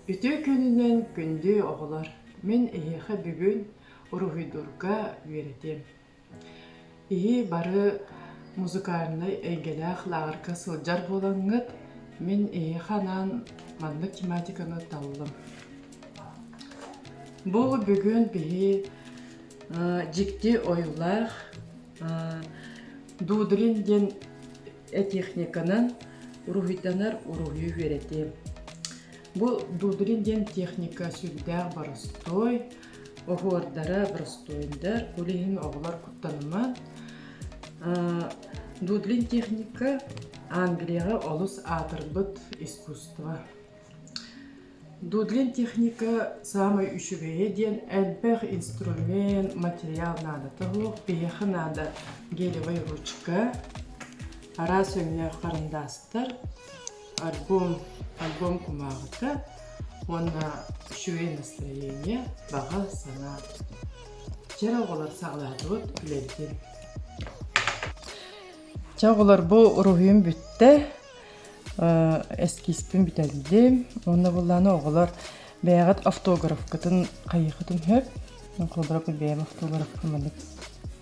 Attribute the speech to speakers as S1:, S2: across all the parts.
S1: Үтүө күнүнэн күндү оҕолор! Мин эһиэхэ бүгүн уруһуйдуурга үөрэтиэм. Иһи бары музыкальнай эйгэлээх лааҕырга сылдьар буолаҥҥыт, мин эһиэхэ анаан маннык тематиканы таллым. Бу бүгүн биһи дьикти ойуулаах Дудрин диэн техниканан уруһуйданар уруһуйу үөрэтиэм. Бу дудрин диэн техника сүрдээх боростуой, оһуордара боростуойдар, ол иһин оҕолор куттанымаҥ. Дудлин техника Англияҕа олус аатырбыт искусство. Дудлин техника саамай үчүгэйэ диэн элбэх инструмент, материал наадата суох. Биһиэхэ наада гелевай ручка, араас өҥнөөх харандаастар, альбом, альбом кумааҕыта уонна үчүгэй настроение, баҕа санаа. Чэ оҕолор саҕалаатыбыт үлэбитин. Чэ оҕолор бу уруһуйум бүттэ. Эскизпин бүтэрдим. Уонна буллааны оҕолор бэйэҕит автографкытын хайыахытын сөп. Холобура бэйэм автографпын маннык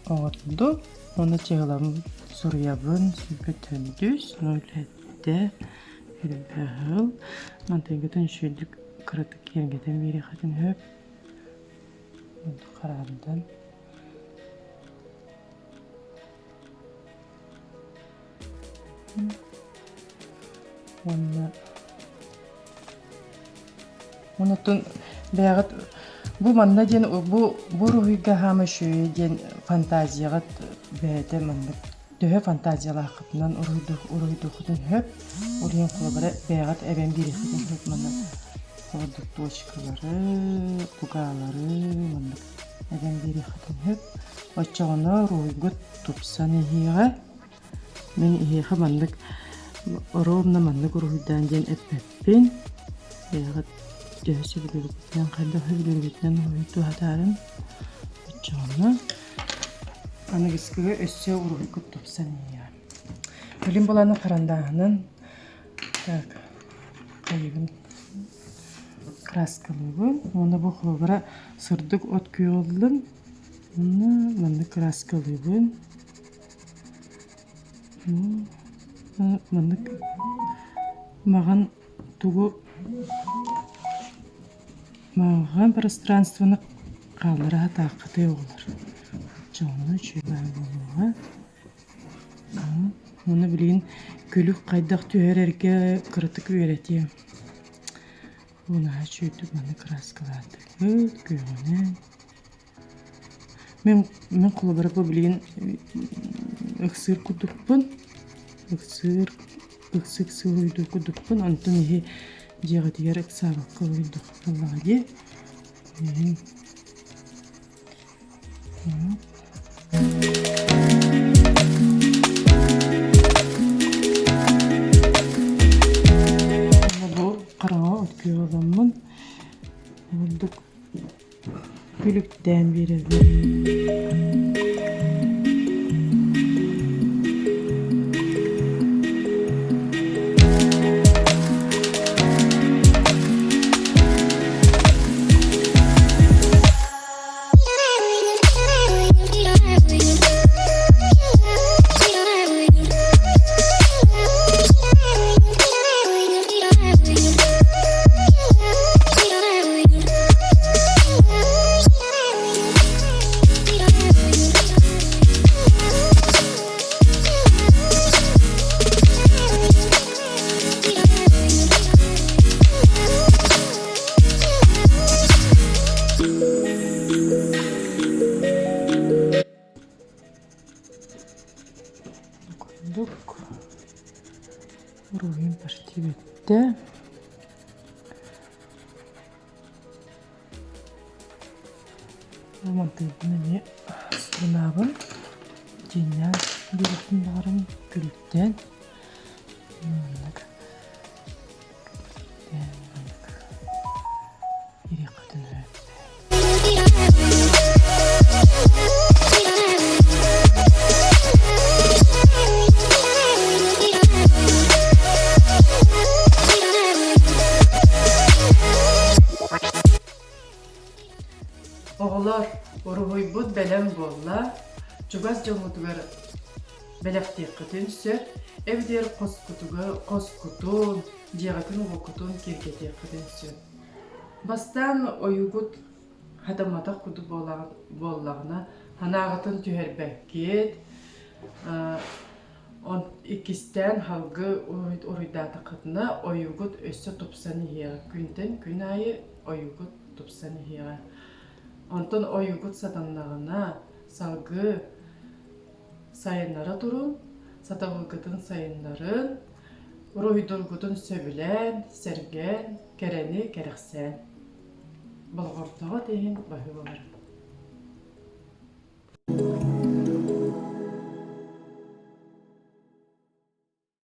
S1: оҥордум. Уонна чыһылабын суруйабын 24 07 элбэҕил. Мантайгытын үчүгэйдик кыратык киэргэтэн биэриэххитин сөп. Хараардан. Уонна Онтон бэйэҕит бу манна диэн бу бу уруһуйга хаама үчүгэй диэн фантазияҕыт бэйэтэ маннык төһө фантазиялааххытынан уруһуйдуоххутун сөп. Ол иһин холобура бэйэҕит эбэн биэриэххитин сөп манна холобур точкалары, дугаалары маннык эбэн биэриэххитин сөп. Оччоҕуна уруһуйгут тупсан иһиэҕэ. Мин эһиэхэ маннык ровно маннык уруһуйдаан диэн эппэппин. Бэйэҕит төһө сөбүлүүргүтүнэн, хайдах сөбүлүүргүтүнэн уруһуйдуу сатаарыҥ. Оччоҕуна аныгыскыга өссө уруһуйгут тупсан иһиэҕэ. Билим буланы харандааһынан так хайыгын краскалыыбын уонна бу холобура сырдык от күөҕү ыллым уонна маннык краскалыыбын. Маннык маҕан тугу маҕан пространствоны хааллара сатааххытый оҕолор оччоҕуна үчүгэй буолуоҕа Уонна билигин күлүк хайдах түһэрэргэ кыратык үөрэтиэм. Бу наһаа үчүгэйдик маннык кырааскалаатыбыт күөҕүнэн. Мин мин холобура бу билигин ыксыыр курдукпун, ыксыыр ыксы-ыксы уруйдуур курдукпун, онтон иһи дьиэҕитигэр ыксаабакка уруйдуох буоллаҕа дии. Билигин Бу хараҥа от күөҕэ ыламмын ордук Күлүктээн биэрэбин. Курдук уруһуйум почти бүттэ. Мантыыбын эмиэ струнаабын дьиҥнээн биэриэхпин баҕарабын күлүктээн маннык күлүктээн маннык ириэххитин сөп. Оҕолор, уруһуйбут бэлэм буолла, чугас дьоҥҥутугар бэлэхтиэххитин сөп, эбэтэр хоскутугар хоскутун, дьиэҕитин-уоккутун киэргэтиэххитин сөп. Бастаан ойуугут хатамматах курдук буоллаҕына, санааҕытын түһэрбэккит, Иккистээн салгыы уруйдаатаххытына ойуугут өссө тупсан иһиэҕэ, күнтэн күн аайы ойуугут тупсан иһиэҕэ. Онтон ойуугут сатаннаҕына салгыы сайыннара турун, сатабылгытын сайыннарын, уруһуйдуургутун сөбүлээн, сэргээн, кэрэни кэрэхсээн. Болҕомтоҕут иһин баһыыбаларым.